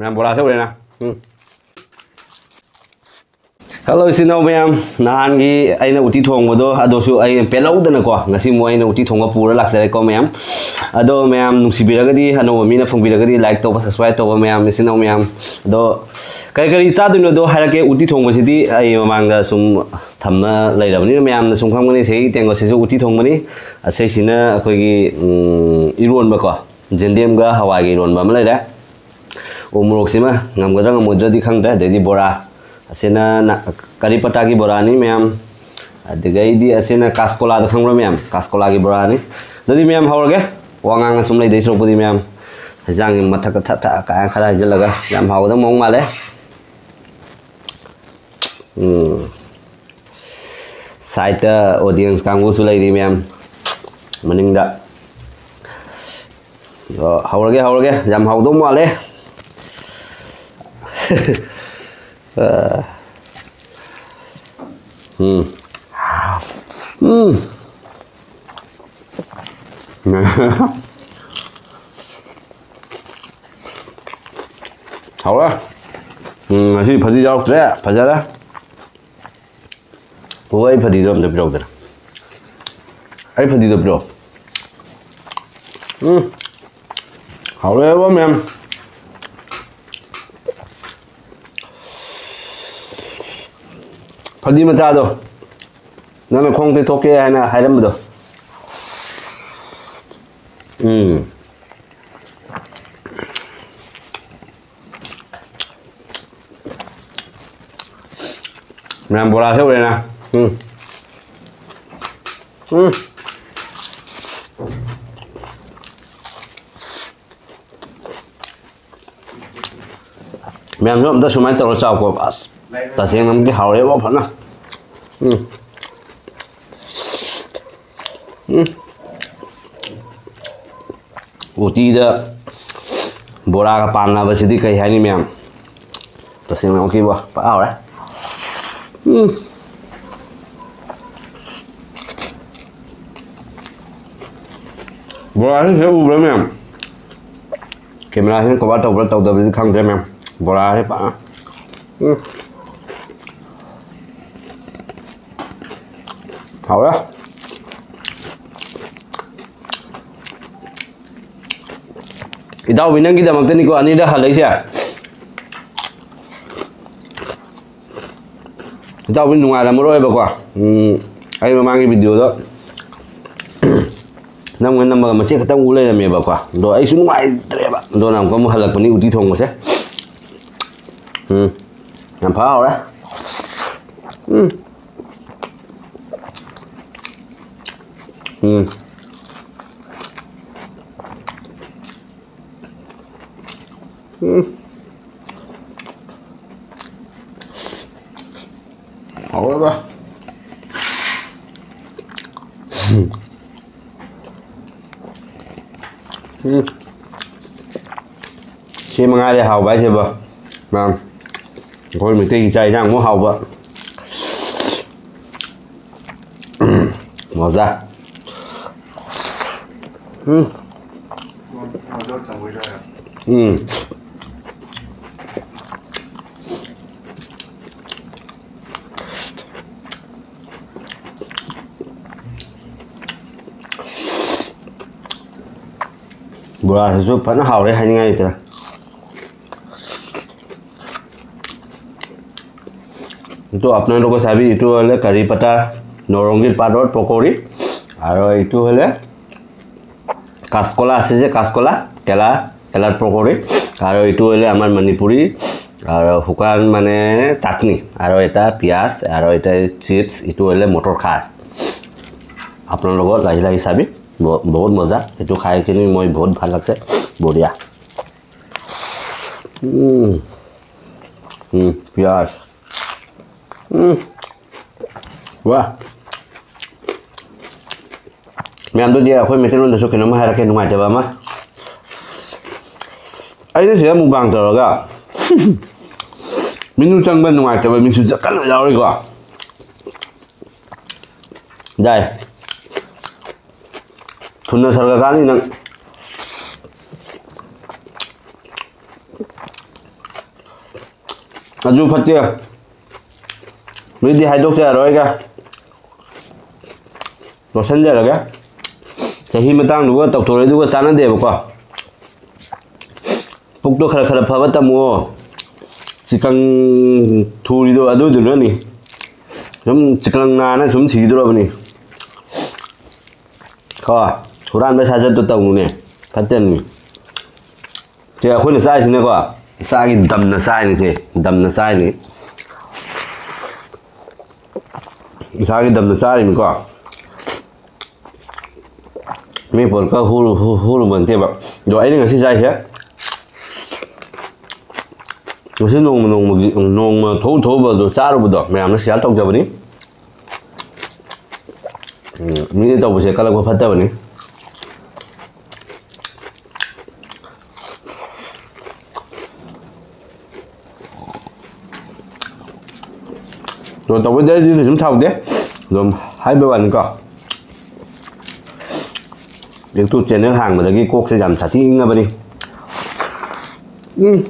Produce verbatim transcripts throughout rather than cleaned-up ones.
ꯃꯌꯥꯝ ꯕꯣꯔꯥꯁꯦ ꯎꯔꯦꯅ꯫ ꯎꯝ꯫ ꯍꯜꯂꯣ ꯏꯆꯤꯟ ꯏꯅꯥꯎ ꯃꯌꯥꯝ, ꯅꯍꯥꯟꯒꯤ ꯑꯩꯅ ꯎꯇꯤ ꯊꯣꯡꯕꯗꯣ ꯑꯗꯨꯁꯨ ꯑꯩ ꯄꯦꯜꯍꯧꯗꯅꯀꯣ, ꯉꯁꯤ ꯑꯃꯨꯛ ꯑꯩꯅ ꯎꯇꯤ ꯊꯣꯡꯕ ꯄꯨꯔ ꯂꯥꯛꯆꯔꯦꯀꯣ ꯃꯌꯥꯝ꯫ ꯑꯗꯣ ꯃꯌꯥꯝ ꯅꯨꯡꯁꯤꯕꯤꯔꯒꯗꯤ, ꯑꯅꯧꯕ ꯃꯤꯅ ꯐꯪꯕꯤꯔꯒꯗꯤ like ꯇꯧꯕ, subscribe ꯇꯧꯕ ꯃꯌꯥꯝ, ꯏꯆꯤꯟ ꯏꯅꯥꯎ ꯃꯌꯥꯝ꯫ ꯑꯗꯣ ꯀꯔꯤ ꯀꯔꯤ ꯆꯥꯗꯣꯏꯅꯣꯗꯣ ꯍꯥꯏꯔꯛꯀꯦ꯫ ꯎꯇꯤ ꯊꯣꯡꯕꯁꯤꯗꯤ ꯑꯩ ꯃꯃꯥꯡꯗ ꯁꯨꯝ ꯊꯝꯃ ꯂꯩꯔꯕꯅꯤꯅ ꯃꯌꯥꯝꯅ ꯁꯨꯝ ꯈꯪꯒꯅꯤ꯫ ꯁꯤꯒꯤ ꯇꯦꯡꯀꯣꯠꯁꯤꯁꯨ ꯎꯇꯤ ꯊꯣꯡꯕꯅꯤ꯫ ꯑꯁꯤꯁꯤꯅ ꯑꯩꯈꯣꯏꯒꯤ, ꯎꯝ, ꯏꯔꯣꯟꯕꯀꯣ, ꯌꯦꯟꯗꯦꯝꯒ ꯍꯋꯥꯏꯒ ꯏꯔꯣꯟꯕ ꯑꯃ ꯂꯩꯔꯦ꯫ ꯎ ꯃꯣꯔꯣꯛꯁꯤꯃ ꯉꯝꯒꯗ꯭ꯔꯥ ꯉꯝꯃꯣꯏꯗ꯭ꯔꯗꯤ ꯈꯪꯗ꯭ꯔꯦ꯫ ꯑꯗꯩꯗꯤ ꯕꯣꯔꯥ, ꯑꯁꯤꯅ ꯅ-, ꯀꯔꯤ ꯄꯇꯥꯒꯤ ꯕꯣꯔꯥꯅꯤ ꯃꯌꯥꯝ꯫ ꯑꯗꯨꯗꯒꯤꯗꯤ ꯑꯁꯤꯅ ꯀꯥꯁꯀꯣꯂꯥꯗꯣ ꯈꯪꯕ꯭ꯔꯥ ꯃꯌꯥꯝ? ꯀꯥꯁꯀꯣꯂꯥꯒꯤ ꯕꯣꯔꯥꯅꯤ꯫ ꯑꯗꯨꯗꯤ ꯃꯌꯥꯝ ꯍꯧꯔꯒꯦ꯫ ꯋꯥ ꯉꯥꯡꯅ ꯁꯨꯝ ꯂꯩꯗꯣꯏ ꯁꯔꯨꯛꯄꯨꯗꯤ ꯃꯌꯥꯝ ꯍꯦꯟꯖꯥꯡꯒꯤ ꯃꯊꯛꯇ ꯊꯠ ꯊꯠ ꯀꯥꯏꯅ ꯈꯔ ꯍꯩꯖꯤꯜꯂꯒ ꯌꯥꯝ ꯍꯥꯎꯒꯗꯕ ꯃꯑꯣꯡ ꯃꯥꯜꯂꯦ꯫ ꯎꯝ꯫ Sideꯇ audience ꯀꯥꯡꯕꯨꯁꯨ ꯂꯩꯔꯤ ꯃꯌꯥꯝ ꯃꯅꯤꯡꯗ꯫ ꯑꯗꯣ ꯍꯧꯔꯒꯦ, ꯍꯧꯔꯒꯦ꯫ ꯌꯥꯝ ꯍꯥꯎꯗꯧ ꯃꯥꯜꯂꯦ꯫ ꯑ, ꯎꯝ꯫ ꯎꯝ꯫ ꯍꯥꯎꯔꯦ꯫ ꯎꯝ, ꯉꯁꯤ ꯐꯗꯤ ꯌꯥꯎꯔꯛꯇ꯭ꯔꯦ꯫ ꯐꯖꯔꯦ꯫ ꯑꯣ, ꯑꯩ ꯐꯗꯤꯗꯣ ꯑꯝꯇ ꯄꯤꯔꯛꯎꯗꯅ꯫ ꯑꯩ ꯐꯗꯤꯗꯣ ꯄꯤꯔꯛꯑꯣ꯫ ꯎꯝ꯫ ꯍꯥꯎꯔꯦꯕ ꯃꯌꯥꯝ꯫ ꯐꯗꯤ ꯃꯆꯥꯗꯣ, ꯅꯪꯅ ꯈꯣꯡ ꯇꯩꯊꯣꯛꯀꯦ ꯍꯥꯏꯅ ꯍꯥꯏꯔꯝꯕꯗꯣ꯫ ꯎꯝ꯫ ꯃꯌꯥꯝ ꯕꯣꯔꯥꯁꯦ ꯎꯔꯦꯅ꯫ ꯎꯝ꯫ ꯎꯝ꯫ ꯃꯌꯥꯝꯁꯨ ꯑꯝꯇ ꯁꯨꯃꯥꯏꯅ ꯇꯧꯔ ꯆꯥꯎꯀꯣ꯫ ꯑꯁ, ꯇꯁꯦꯡꯅ ꯑꯃꯗꯤ ꯍꯥꯎꯔꯦꯕꯣ ꯐꯖꯅ꯫ ꯎꯝ꯫ ꯎꯝ꯫ ꯎꯇꯤꯗ ꯕꯣꯔꯥꯒ ꯄꯥꯟꯅꯕꯁꯤꯗꯤ ꯀꯩ ꯍꯥꯏꯅꯤ ꯃꯌꯥꯝ? ꯇꯁꯦꯡꯅ ꯑꯣꯀꯦꯕꯣ, ꯐꯖ ꯍꯥꯎꯔꯦ꯫ ꯎꯝ꯫ ꯕꯣꯔꯥꯁꯤ ꯍꯦꯛ ꯎꯕ꯭ꯔꯥ ꯃꯌꯥꯝ? ꯀꯦꯃꯦꯔꯥꯁꯤꯅ ꯀꯣꯚꯔ ꯇꯧꯕ꯭ꯔꯥ ꯇꯧꯗꯕ꯭ꯔꯗꯤ ꯈꯪꯗ꯭ꯔꯦ ꯃꯌꯥꯝ꯫ ꯕꯣꯔꯥꯁꯦ ꯐꯖꯅ, ꯎꯝ꯫ ꯍꯥꯎꯔꯦ꯫ ꯏꯇꯥꯎꯕꯤ, ꯅꯪꯒꯤꯗꯃꯛꯇꯅꯤꯀꯣ ꯑꯅꯤꯔꯛ ꯍꯜꯂꯛꯏꯁꯦ꯫ ꯏꯇꯥꯎꯕꯤ ꯅꯨꯡꯉꯥꯏꯔꯝꯃꯔꯣꯏꯕꯀꯣ꯫ ꯎꯝ, ꯑꯩ ꯃꯃꯥꯡꯒꯤ ꯚꯤꯗꯤꯑꯣꯗꯣ ꯅꯝꯒ ꯅꯝꯃꯒ ꯃꯆꯦꯠ ꯈꯛꯇꯪ ꯎ ꯂꯩꯔꯝꯃꯦꯕꯀꯣ꯫ ꯑꯗꯣ ꯑꯩꯁꯨ ꯅꯨꯡꯉꯥꯏꯇ꯭ꯔꯦꯕ꯫ ꯑꯗꯨꯅ ꯑꯃꯨꯛꯀ ꯑꯃꯨꯛ ꯍꯜꯂꯛꯄꯅꯤ ꯎꯇꯤ ꯊꯣꯡꯕꯁꯦ꯫ ꯎꯝ, ꯌꯥꯝ ꯐꯥꯎꯔꯦ꯫ ꯎꯝ꯫ ꯎꯝ꯫ ꯎꯝ꯫ ꯍꯥꯎꯔꯕ? ꯎꯝ꯫ ꯁꯤ ꯃꯉꯥꯏꯔꯦ ꯍꯥꯎꯕ ꯍꯥꯏꯁꯦꯕꯣ꯫ ꯃꯌꯥꯝ꯫ ꯑꯩꯈꯣꯏ ꯃꯩꯇꯩꯒꯤ ꯆꯥꯛ ꯏꯟꯁꯥꯡꯃꯨꯛ ꯍꯥꯎꯕ꯫ ꯃꯣꯖꯥ꯫ ꯎꯝ꯫ ꯎꯝ꯫ ꯕꯣꯔꯥꯁꯤꯁꯨ ꯐꯖꯅ ꯍꯥꯎꯔꯦ, ꯍꯥꯏꯅꯤꯡꯉꯥꯏ ꯂꯩꯇ꯭ꯔꯦ꯫ এইটো আপোনালোকে চাবি, এইটো হ'লে কাৰী পাতাৰ নৰংগীৰ পাতৰ পকৰী, আৰু এইটো হ'লে কাচকলা আছে যে, কাচকলা, কেলা, কেলাৰ পকৰী, আৰু এইটো হ'লে আমাৰ মণিপুৰী আৰু শুকান মানে চাটনি, আৰু এটা পিঁয়াজ, আৰু এটা চিপছ, এইটো হ'লে মটৰ খাৰ। আপোনালোকৰ লাগি লাগি চাবি, ব-, বহুত মজা। এইটো খাই কিনি মই বহুত ভাল লাগছে, বঢ়িয়া। ꯎম, ꯎম, পিঁয়াজ। ꯎꯝ, ꯋꯥ꯫ ꯃꯌꯥꯝꯗꯨꯗꯤ ꯑꯩꯈꯣꯏ ꯃꯩꯇꯩꯂꯣꯟꯗꯁꯨ ꯀꯩꯅꯣꯝ ꯍꯥꯏꯔꯛꯀꯦ, ꯅꯨꯡꯉꯥꯏꯇꯕ ꯑꯃ꯫ ꯑꯩꯅ ꯁꯤꯗ ꯃꯨꯛꯕꯥꯡ ꯇꯧꯔꯒ ꯃꯤꯅꯨ ꯆꯪꯕ ꯅꯨꯡꯉꯥꯏꯇꯕ ꯃꯤꯁꯨ ꯀꯟꯅ ꯌꯥꯎꯔꯤꯀꯣ꯫ ꯌꯥꯏ꯫ ꯊꯨꯅ ꯁꯔꯒ ꯀꯥꯅꯤ ꯅꯪ꯫ ꯑꯗꯨ ꯐꯠꯇꯦ꯫ ꯃꯤꯗꯤ ꯍꯥꯏꯗꯣꯛꯇ ꯌꯥꯔꯣꯏꯒ ꯂꯣꯠꯁꯟꯖꯔꯒꯦ꯫ ꯆꯍꯤ ꯃꯇꯥꯡꯗꯨꯒ ꯇꯧꯊꯣꯔꯛꯏꯗꯨꯒ ꯆꯥꯟꯅꯗꯦꯕꯀꯣ꯫ ꯄꯨꯛꯇꯣ ꯈꯔ ꯈꯔ ꯐꯕ ꯇꯝꯃꯣ꯫ ꯆꯤꯀꯪ ꯊꯨꯔꯤꯗꯣ ꯑꯗꯨꯗꯨꯅꯅꯤ꯫ ꯁꯨꯝ ꯆꯤꯀꯪ ꯅꯥꯅ ꯁꯨꯝ ꯁꯤꯗꯣꯔꯕꯅꯤ꯫ ꯀꯣ, ꯍꯨꯔꯥꯟꯕ ꯁꯥꯖꯠꯇꯣ ꯇꯧꯅꯨꯅꯦ꯫ ꯐꯠꯇꯕꯅꯤ꯫ ꯁꯦ, ꯑꯩꯈꯣꯏꯅ ꯆꯥꯏꯁꯤꯅꯀꯣ, ꯏꯁꯥꯒꯤ ꯗꯝꯅ ꯆꯥꯏꯅꯤꯁꯦ꯫ ꯗꯝꯅ ꯆꯥꯏꯅꯤ꯫ ꯏꯁꯥꯒꯤ ꯗꯝꯅ ꯆꯥꯔꯤꯅꯤꯀꯣ꯫ ꯃꯤ ꯄꯣꯠꯀ ꯍꯨꯔꯨ-, ꯍꯨ-, ꯍꯨꯔꯨꯕ ꯅꯠꯇꯦꯕ꯫ ꯑꯗꯣ ꯑꯩꯅ ꯉꯁꯤ ꯆꯥꯏꯁꯦ, ꯉꯁꯤ ꯅꯣꯡꯃ ꯅꯣꯡꯃꯒꯤ, ꯅꯣꯡꯃ ꯊꯣꯛꯎ ꯊꯣꯛꯎꯕꯗꯣ ꯆꯥꯔꯨꯕꯗꯣ ꯃꯌꯥꯝꯅ share ꯇꯧꯖꯕꯅꯤ꯫ ꯎꯝ, ꯃꯤꯅ ꯇꯧꯕꯁꯦ ꯀꯜꯂꯛꯄ ꯐꯠꯇꯕꯅꯤ꯫ ꯑꯗꯣ ꯇꯧꯕꯩꯗꯤ ꯑꯩꯗꯤ ꯀꯩꯁꯨꯝ ꯁꯥꯎꯗꯦ꯫ ꯑꯗꯨꯝ ꯍꯥꯏꯕꯩ ꯋꯥꯅꯤꯀꯣ꯫ YouTube channel ꯍꯥꯡꯕꯗꯒꯤ ꯀꯣꯛꯁꯦ ꯌꯥꯝ ꯁꯥꯊꯤ ꯏꯪꯉꯕꯅꯤ꯫ ꯎꯝ꯫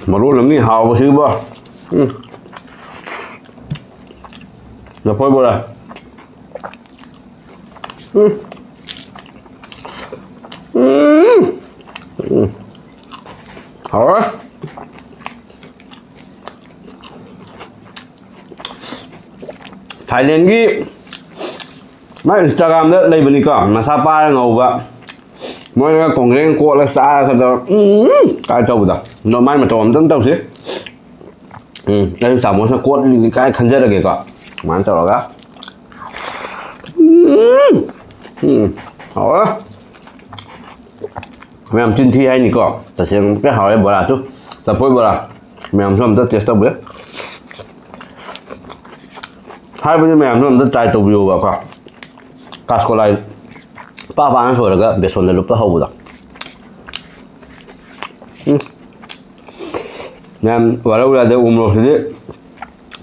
ꯃꯔꯣꯜ ꯑꯃꯅꯤ ꯍꯥꯎꯕꯁꯤꯕꯣ꯫ ꯎꯝ꯫ ꯂꯐꯣꯏ ꯕꯣꯔꯥ꯫ ꯎꯝ꯫ ꯎꯝ꯫ ꯎꯝ꯫ ꯍꯥꯎꯔꯦ꯫ ꯊꯥꯏꯂꯦꯟꯒꯤ ꯃꯥ Instagram-ꯗ ꯂꯩꯕꯅꯤꯀꯣ, ꯃꯁꯥ ꯄꯥꯔ ꯉꯧꯕ꯫ ꯃꯣꯏꯅ ꯀꯣꯡꯒ꯭ꯔꯦꯡ ꯀꯣꯠꯂ ꯆꯥꯔꯒ ꯇꯧꯔ, ꯎꯝ, ꯀꯥꯏ ꯇꯧꯕꯗꯣ꯫ ꯑꯗꯣ ꯃꯥꯏ ꯃꯇꯧ ꯑꯝꯇꯪ ꯇꯧꯁꯤ꯫ ꯎꯝ, ꯑꯩꯁꯨ ꯆꯥꯃꯣꯁꯅ ꯀꯣꯠꯂꯤꯅꯤ ꯀꯥꯏ ꯈꯟꯖꯔꯒꯦꯀꯣ꯫ ꯑꯗꯨꯃꯥꯏꯅ ꯇꯧꯔꯒ꯫ ꯎꯝ, ꯎꯝ, ꯍꯥꯎꯔꯦ꯫ ꯃꯌꯥꯝ ꯆꯤꯟ ꯊꯤ ꯍꯥꯏꯅꯤꯀꯣ, ꯇꯁꯦꯡꯅ ꯄꯦꯛ ꯍꯥꯎꯔꯦ ꯕꯣꯔꯥꯁꯨ, ꯂꯐꯣꯏ ꯕꯣꯔꯥ꯫ ꯃꯌꯥꯝꯁꯨ ꯑꯝꯇ taste ꯇꯧꯕꯤꯌꯨ꯫ ꯍꯥꯏꯕꯗꯤ ꯃꯌꯥꯝꯁꯨ ꯑꯝꯇ try ꯇꯧꯕꯤꯌꯣꯕꯀꯣ꯫ ꯀꯥꯁꯀꯣꯂꯥꯏ ꯄꯥ ꯄꯥꯅ ꯁꯣꯏꯔꯒ ꯕꯦꯁꯣꯟꯗ ꯂꯨꯞꯄ ꯍꯧꯕꯗꯣ꯫ ꯎꯝ꯫ ꯃꯌꯥꯝ ꯋꯥꯔꯧ ꯌꯥꯗꯦ, ꯎ ꯃꯣꯔꯣꯛꯁꯤꯗꯤ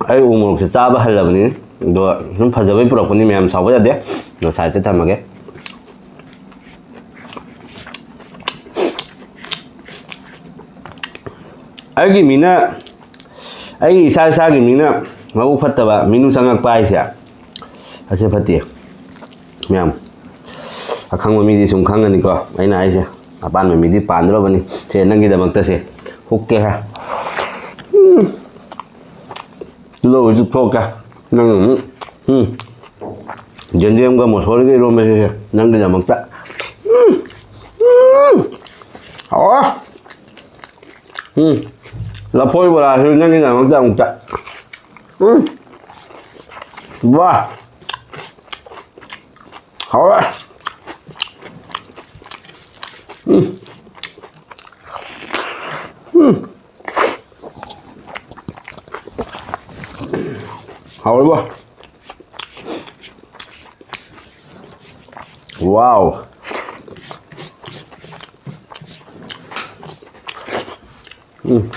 ꯑꯩ ꯎ ꯃꯣꯔꯣꯛꯁꯦ ꯆꯥꯕ ꯍꯜꯂꯕꯅꯤ꯫ ꯑꯗꯣ ꯁꯨꯝ ꯐꯖꯕꯩ ꯄꯨꯔꯛꯄꯅꯤ, ꯃꯌꯥꯝ ꯁꯥꯎꯕ ꯌꯥꯗꯦ꯫ ꯑꯗꯣ side-ꯇ ꯊꯝꯃꯒꯦ꯫ ꯑꯩꯒꯤ ꯃꯤꯅ, ꯑꯩꯒꯤ ꯏꯁꯥ ꯏꯁꯥꯒꯤ ꯃꯤꯅ ꯃꯕꯨꯛ ꯐꯠꯇꯕ ꯃꯤꯅꯨ ꯆꯪꯉꯛꯄ ꯍꯥꯏꯁꯦ, ꯑꯁꯤ ꯐꯠꯇꯦ꯫ ꯃꯌꯥꯝ, ꯑꯈꯪꯕ ꯃꯤꯗꯤ ꯁꯨꯝ ꯈꯪꯒꯅꯤꯀꯣ ꯑꯩꯅ ꯍꯥꯏꯁꯦ꯫ ꯑꯄꯥꯟꯕ ꯃꯤꯗꯤ ꯄꯥꯟꯗ꯭ꯔꯕꯅꯤ꯫ ꯁꯦ, ꯅꯪꯒꯤꯗꯃꯛꯇ ꯁꯦ ꯍꯨꯛꯀꯦ ꯍꯦ꯫ ꯎꯝ꯫ ꯇꯤꯜꯍꯧꯁꯨ ꯊꯣꯛꯀꯦ꯫ ꯅꯪ ꯑꯃꯨꯛ, ꯎꯝ꯫ ꯌꯦꯟꯗꯦꯝꯒ ꯃꯣꯁꯣꯔꯤꯒ ꯏꯔꯣꯟꯕꯁꯤꯁꯦ ꯅꯪꯒꯤꯗꯃꯛꯇ꯫ ꯎꯝ꯫ ꯎꯝ꯫ ꯍꯥꯎꯔꯦ꯫ ꯎꯝ꯫ ꯂꯐꯣꯏ ꯕꯣꯔꯥꯁꯨ ꯅꯪꯒꯤꯗꯃꯛꯇ ꯑꯃꯨꯛꯇ꯫ ꯎꯝ꯫ ꯋꯥ꯫ ꯍꯥꯎꯔꯦ꯫ ꯎꯝ꯫ ꯎꯝ꯫ ꯍꯥꯎꯔꯕꯣ? ꯋꯥꯎ꯫ ꯎꯝ꯫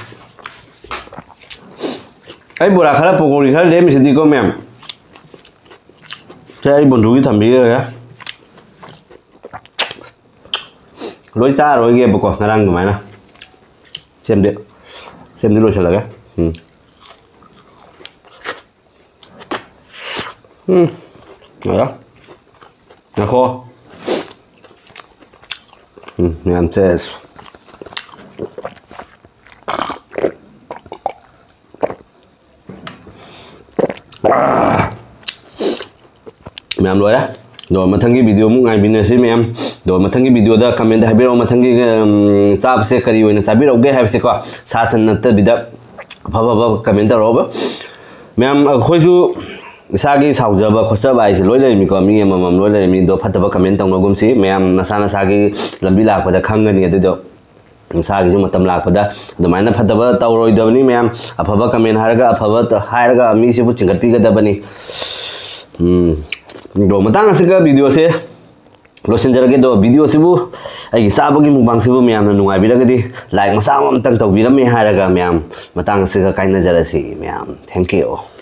ꯑꯩ ꯕꯣꯔꯥ ꯈꯔ, ꯄꯀꯧꯔꯤ ꯈꯔ ꯂꯦꯝꯃꯤꯁꯤꯗꯤꯀꯣ, ꯃꯌꯥꯝ꯫ ꯁꯦ, ꯑꯩ ꯕꯣꯟꯗꯨꯒꯤ ꯊꯝꯕꯤꯔꯒꯦ꯫ ꯂꯣꯏ ꯆꯥꯔꯔꯣꯏꯒꯦꯕꯀꯣ, ꯉꯔꯥꯡ ꯑꯗꯨꯃꯥꯏꯅ꯫ ꯁꯦꯝꯗꯤ, ꯁꯦꯝꯗꯤ ꯂꯣꯏꯁꯤꯜꯂꯒꯦ꯫ ꯎꯝ꯫ ꯎꯝ꯫ ꯌꯥꯔꯦ꯫ ꯉꯥꯏꯈꯣ꯫ ꯎꯝ, ꯃꯌꯥꯝ ꯆꯦꯁ꯫ ꯃꯌꯥꯝ ꯂꯣꯏꯔꯦ꯫ ꯑꯗꯣ ꯃꯊꯪꯒꯤ video ꯑꯃꯨꯛ ꯉꯥꯏꯃꯤꯟꯅꯁꯤ ꯃꯌꯥꯝ꯫ ꯑꯗꯣ ꯃꯊꯪꯒꯤ videoꯗ comment ꯍꯥꯏꯕꯤꯔꯛꯑꯣ, ꯃꯊꯪꯒꯤ, ꯎꯝ, ꯆꯥꯕꯁꯦ ꯀꯔꯤ ꯑꯣꯏꯅ ꯆꯥꯕꯤꯔꯛꯎꯒꯦ ꯍꯥꯏꯕꯁꯦꯀꯣ꯫ ꯁꯥ ꯁꯟ ꯅꯠꯇꯕꯤꯗ ꯑꯐ ꯑꯐꯕ comment ꯇꯧꯔꯛꯑꯣ꯫ ꯃꯌꯥꯝ, ꯑꯩꯈꯣꯏꯁꯨ ꯏꯁꯥꯒꯤ ꯁꯥꯎꯖꯕ ꯈꯣꯠꯆꯕ ꯍꯥꯏꯁꯦ ꯂꯣꯏ ꯂꯩꯔꯝꯃꯤꯀꯣ, ꯃꯤ ꯑꯃꯃꯝ ꯂꯣꯏ ꯂꯩꯔꯝꯃꯤ꯫ ꯑꯗꯣ ꯐꯠꯇꯕ comment ꯇꯧꯅꯒꯨꯝꯁꯤ ꯃꯌꯥꯝ, ꯅꯁꯥ ꯅꯁꯥꯒꯤ ꯂꯝꯕꯤ ꯂꯥꯛꯄꯗ ꯈꯪꯒꯅꯤ꯫ ꯑꯗꯨꯗꯣ ꯅꯁꯥꯒꯤꯁꯨ ꯃꯇꯝ ꯂꯥꯛꯄꯗ ꯑꯗꯨꯃꯥꯏꯅ ꯐꯠꯇꯕ ꯇꯧꯔꯣꯏꯗꯕꯅꯤ ꯃꯌꯥꯝ꯫ ꯑꯐꯕ comment ꯍꯥꯏꯔꯒ, ꯑꯐꯕ ꯍꯥꯏꯔꯒ ꯃꯤꯁꯤꯕꯨ ꯆꯤꯡꯈꯠꯄꯤꯒꯗꯕꯅꯤ꯫ ꯎꯝ, ꯑꯗꯣ ꯃꯇꯥꯡ ꯑꯁꯤꯒ videoꯁꯦ ꯂꯣꯏꯁꯤꯟꯖꯔꯒꯦ꯫ ꯑꯗꯣ videoꯁꯤꯕꯨ, ꯑꯩꯒꯤ ꯆꯥꯕꯒꯤ mukbangꯁꯤꯕꯨ ꯃꯌꯥꯝꯅ ꯅꯨꯡꯉꯥꯏꯕꯤꯔꯒꯗꯤ like ꯃꯆꯥ ꯑꯃ ꯑꯝꯇꯪ ꯇꯧꯕꯤꯔꯝꯃꯦ ꯍꯥꯏꯔꯒ ꯃꯌꯥꯝ ꯃꯇꯥꯡ ꯑꯁꯤꯒ ꯀꯥꯏꯅꯖꯔꯁꯤ ꯃꯌꯥꯝ꯫ Thank you꯫